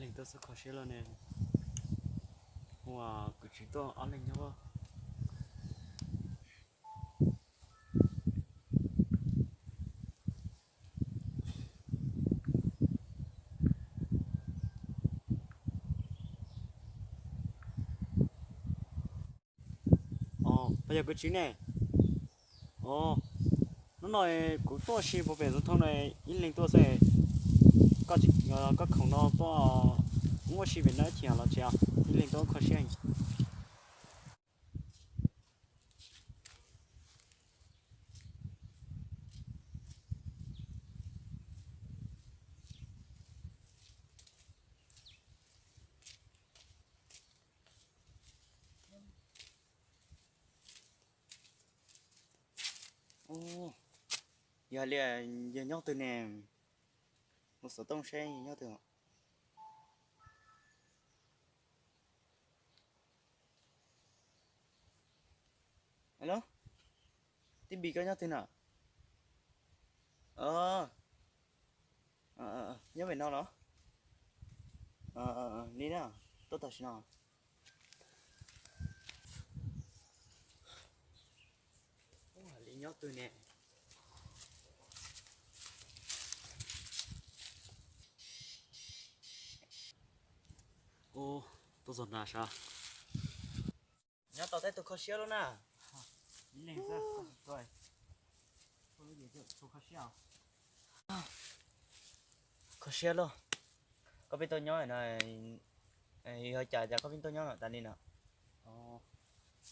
Leej tuaj xwb kho siab lawm ne. Ua kuv tsis tuaj ob leeg nyob. Os, pab yog kuv tsis ne. Os, hnub no kuv tuaj si puag pem xov tooj no ib leeg tuaj xwb. Koj khoom no tuaj ua si pem no ib chim los tsev, ib leeg tuaj kho siab. Yog li, yog nyob twg ne? Mus xov tooj seb nyob twg. Alo, tij Npis koj nyob twg na? Nyob pem no los? Li na, tuaj tam sim no. Li nyob twg ne? Tuaj txog na sav. Nyob tau tej tus kho siab lawm na. Kho siab lauj. Koj pheej tuaj nyob no, yog cas cas koj pheej tuaj nyob no tas li no?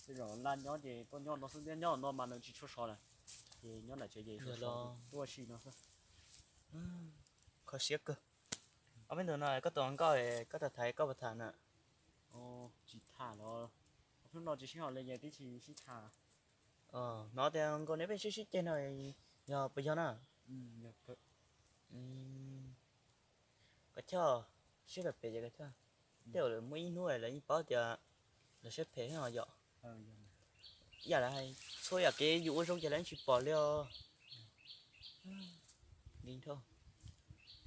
Tej zaum laj nyob ces tuaj nyob no xwb, nyob no mas nws tsis tshua sov lawm, ces nyob nram tsev ces tuaj si no xwb. Kho siab kawg. Ob peb tus no koj tus nkauj koj tham, koj puas tham na? Tsis tham los, hnub no tsis sib haum li ces twb tsis sib tham. Hnov tias nkauj neb pheej sib sib ceg no, yog puas yog na? Koj choj, sib pem pem ces koj choj. Tej zaum lawv muaj ib hnub lawv yeej paub tias lawv siab phem ho yom. Ib yam li txhua yam kev yus ua zoo ces lawv yeej tsis pom li os. Li nrho,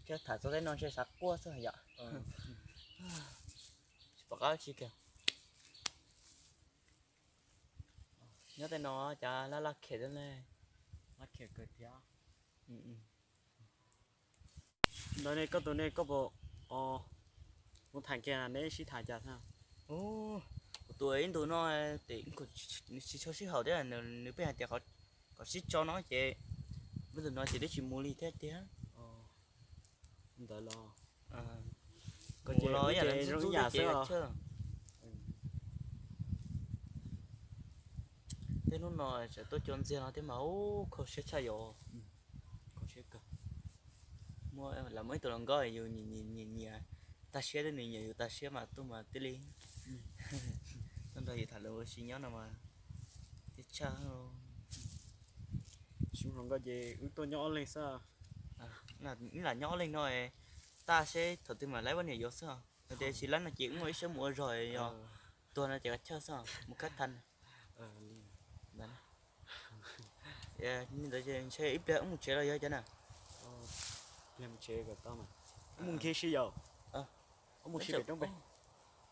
thiab tham txog tej no ntshe xav quaj xwb yom. Tsis pom qab tsi kiag. Nyob tej no cas laj laj khem thiab ne. Ntawd ne koj tus ne koj puas, mus tham kiag neb sib tham cas thiab? Kuv tus ib ntus no tes nws tsis tshua sib haum thiab, nws pheej hais tias kom sib tso no ces ib ntus no ces twb tsis mus li thiab tiag. Ntawd los mus los ib yam li zoo ib yam xwb. Tej hnub no tseem tuaj cua ntxiag no thiab mas ub kho siab tshaj yom. Kho siab kawg. Muaj, lawv muaj ib tug hluas nkauj yus nyiam nyiam tag siab thiab nws nyiam yus tag siab mas tuaj mas tib li. Tuaj nrog yus tham lus ua si nyob no mas tib tshaj. Tsis muaj hluas nkauj ces wb tuaj nyob ob leeg xwb. Wb lam nyob ob leeg no, tag seb thaum twg mam laib poj niam yuav xwb os. Yog tias tsis laib no ces wb muaj ib siab mus ua zog, yog tuag no ces kav chawj xwb os, mus khab tha. Ntawd ces ntshe ib pliag wb mus tsev los yog cov na. Mus nkhis si yom. Wb mus si pem roob pem.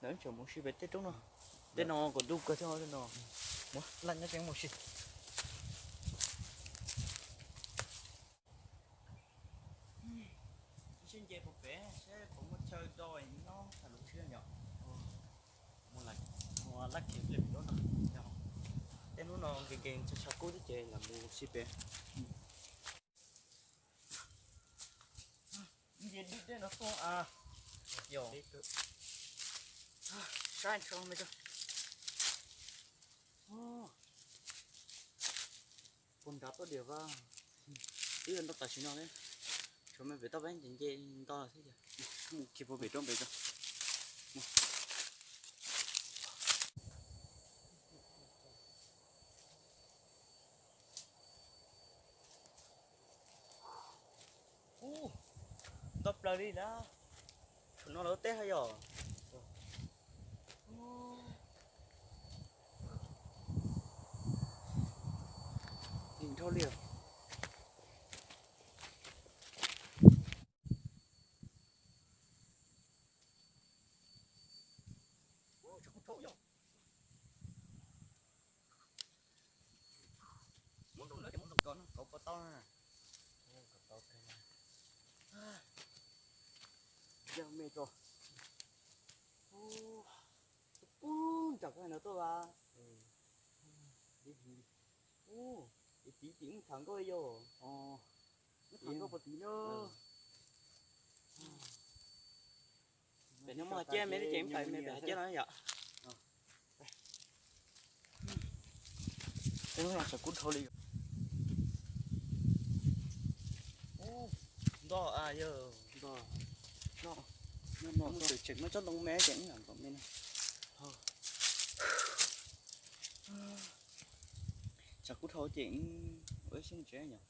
Wb tseem mus si pem tej roob no. Tej no kom dub kawg thiab no. Mus laj nyob tsev mus si. Sib nce puag pem seb puas muaj chaw do nyob tham lus thiab yom. Mus laj khiav pliag pem roob no. Tej hnub no nkees nkees tshav tshav kub thiab ces lam mus si pem. Nce dib deb no tuaj a. Yog. Saib ntshe me puag nrad tuaj diam vaj. Twb yuav nto tam sim no ne. Tshuav me pem toj peb nce nce nto xwb ces mus khi puag pem roob pem tso. Ub, nto plaws li lawm. Thaum no lawv teb haj yom. Dim nrho li os. Muab nrau lawv ces muab nrau kov no, kov puas tau na. Yog me tso. Ub, ntsam koj hais no tuaj vas. Ub, tim tim ub tham nkauj yog. Ub tham nkauj puas tim no. Pem no muaj ciab me li ces pem me pem ciab no yom. Teb no tshav kub dhau li. Ntoj a yog. Ntoj. Mus tseem muaj tsob ntoo me ces lam npaum me no. Tshav kub dhau ces ua ib siab mus tsev yom.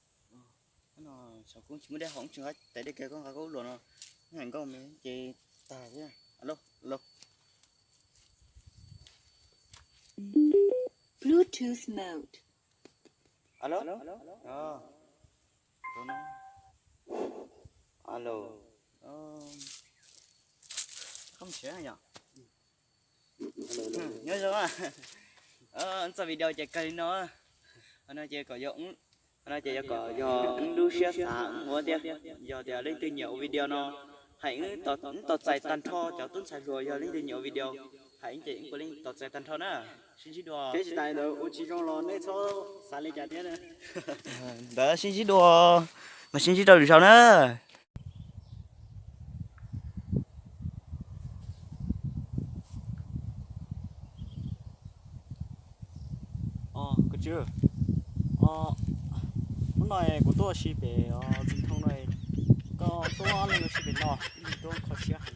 No tshav kub tsis muaj dej haus, tseem hais tais dej kiag koj nqa koj lub luam no, hais nkauj me ces tag thiab. Alo, alo. Bluetooth mode. Alo. Alo. Koj mus tsev yom. Nyob zoo. Txoj video ces kawg li no. Qhov no ces kom yog, qhov no ces yog kom yog wb lub siab xav wb ua thiab. Yog tias leej twg nyiam ua video no, hais wb tos txais tag nrho cov tub ntxhais hluas, yog leej twg nyiam ua video, hais wb ces wb puav leej tos txais tag nrho na. Sib ntsib dua. Peb tsis tas li ntawd ua tsis zoo los nej txhob xav li cas thiab na. Ntawd sib ntsib dua, mas sib ntsib rau lwm zaus na. Koj tswv, hnub no kuv tuaj si pem Txiv Thoo no, koj tuaj ob leeg si pem no, ib leeg tuaj kho siab heev.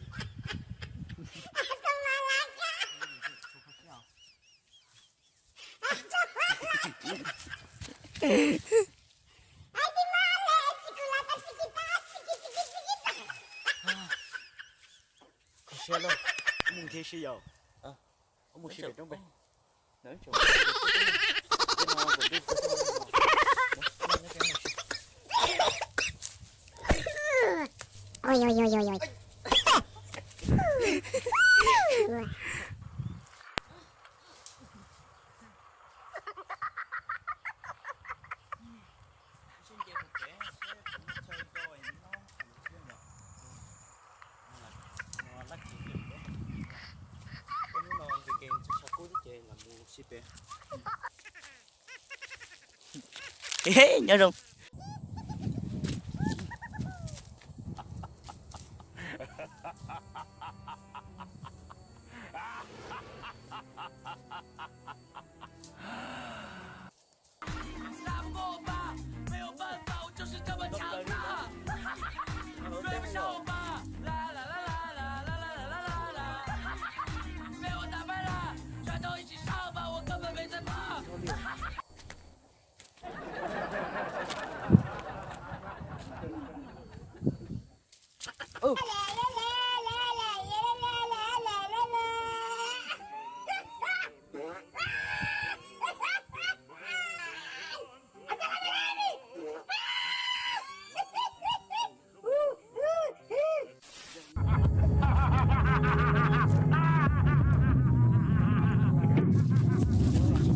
Kho siab lauj, mus nthi si yom. Mus si pem roob pem. Nyob zoo.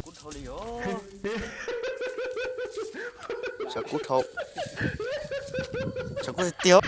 Kub dhau li os. Tshav kub dhau. Tshav kub tiag tiag.